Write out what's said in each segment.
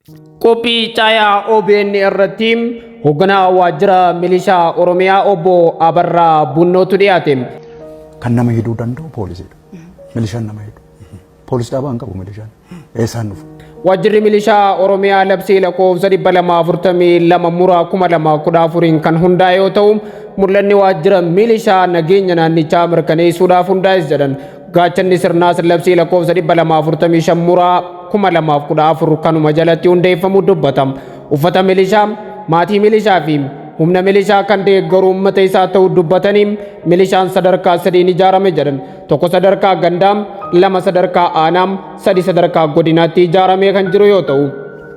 Qophii caayaa OBN irratti hoogganaa waajjira milishaa Oromiyaa obbo Abarraa Bunnootu dhiyaate. Kan nama hidhuu danda'u poolisiidha. Milishaan nama hidhu. Poolisii dhaabaa hin qabu milishaan. Eessaan dhufu? Waajjirri milishaa Oromiyaa labsii lakkoofsa 242 muraa 2014 kan hundaa'e yoo ta'u, mul'anni waajjira milishaa nageenya naannichaa mirkaneessuudhaaf hundaa'es jedhan. Gaachanni sirnaas labsii lakkoofsa 245 muraa 2014 kanuma jalatti hundeeffamuu dubbatama. Uffata milishaa, maatii milishaa fi humna milishaa kan deeggaru uummata isaa ta'uu dubbatanii, milishaan sadarkaa sadiin ijaarame jedhan. Tokko sadarkaa gandaa, lama sadarkaa aanaa, sadi sadarkaa godinaatti ijaaramee kan jiru yoo ta'u,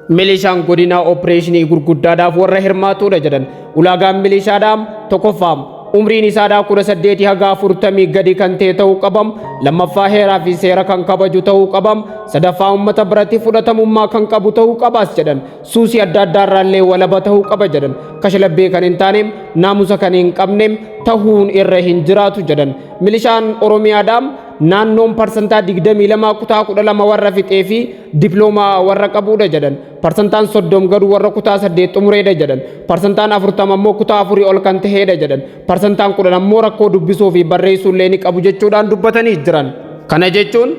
milishaan godinaa opereeshinii gurguddaadhaaf warra hirmaatudha jedhan. Ulaagaan milishaadhaa tokkoffaa umriin isaadhaa 18 haga 40 gadi kan ta'e ta'uu qabam, lammaffaa heeraa fi seera kan kabaju ta'uu qabam, sadaffaa uummata biratti fudhatamummaa kan qabu ta'uu qabaas jedhan. Suusii adda addaarraallee walaba ta'uu qaba jedhan. Kashlabbee kan hin taane, naamusa kan hin qabne ta'uun irra hin jiraatu jedhan. Milishaan Oromiyaadhaa naannoon parsantaa 22 kutaa 12 warra fixee fi diploomaa warra qabudha jedhan. Parsantaan 30 garuu warra kutaa 8 xumureedha jedhan. Parsantaan 40 ammoo kutaa 4 ol kan ta'edha jedhan. Parsantaan 10 ammoo rakkoo dubbisuu fi barreessuu illee ni qabu jechuudhaan dubbatanii jiran. Kana jechuun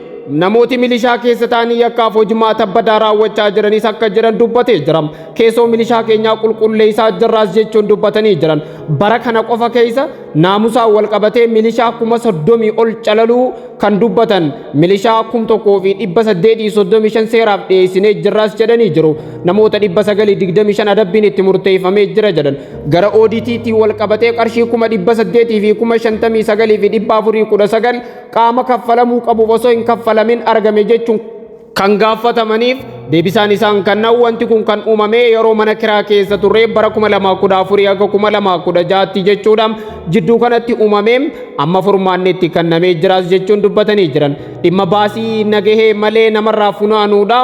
namooti milishaa keessa ta'anii yakkaaf hojimaata badaa raawwachaa jiranis akka jiran dubbatee jira. Keessoo milishaa keenyaa qulqulleessaa jirraas jechuun dubbatanii jiran. Bara kana qofa keessa naamusaan wal qabatee milishaa 30,000 ol calaluu kan dubbatan, milishaa 1835 seeraaf dhiyeessinee jirraas jedhanii jiru. Namoota 925 adabbiin itti murteeffamee jira jedhan. Gara ooditiitiin wal qabatee qarshii 859,419 qaama kaffalamuu qabuuf osoo hin kaffalamin argame jechuun kan gaafatamaniif deebisaan isaan kennan, wanti kun kan uumame yeroo mana kiraa keessa turre bara 2014 haga 2016tti jechuudha, jidduu kanatti uumame, amma furmaanni itti kennamee jiraas jechuun dubbatanii jiran. Dhimma baasii nagahee malee namarraa funaanuudha.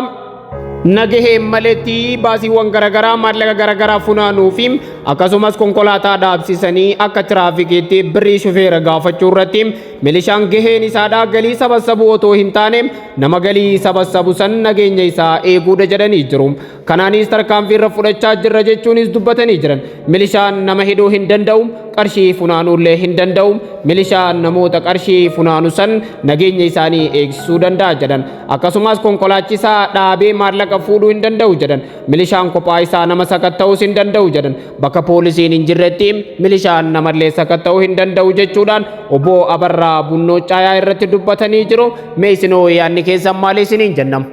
Nagahee maletti baasiiwwan garaagaraa, maallaqa garaagaraa funaanuu fi akkasumas konkolaataa dhaabsisanii akka tiraafikiitti birrii shufeera gaafachuu irratti milishaan gaheen isaadhaa galii sabassabuu otoo hin taane nama galii sabassabu san nageenya isaa eeguudha jedhanii jiru. Kanaanis tarkaanfii irra fudhachaa jirra jechuunis dubbatanii jiran. Milishaan nama hidhuu hin danda'u, qarshii funaanuullee hin danda'u. Milishaan namoota qarshii funaanu san nageenya isaanii eegsisuu danda'a jedhan. Akkasumas konkolaachisaa dhaabee maallaqa fuudhuu hin danda'u jedhan. Milishaan kophaa isaa nama sakatta'uus hin danda'u jedhan. Bakka poolisiin hin jirretti milishaan namallee sakatta'uu hin danda'u jechuudhaan obbo Abarraa Bunnoo Caayaa irratti dubbatanii jiru. Mee isinoo yaadni keessan maali isiniin jennam?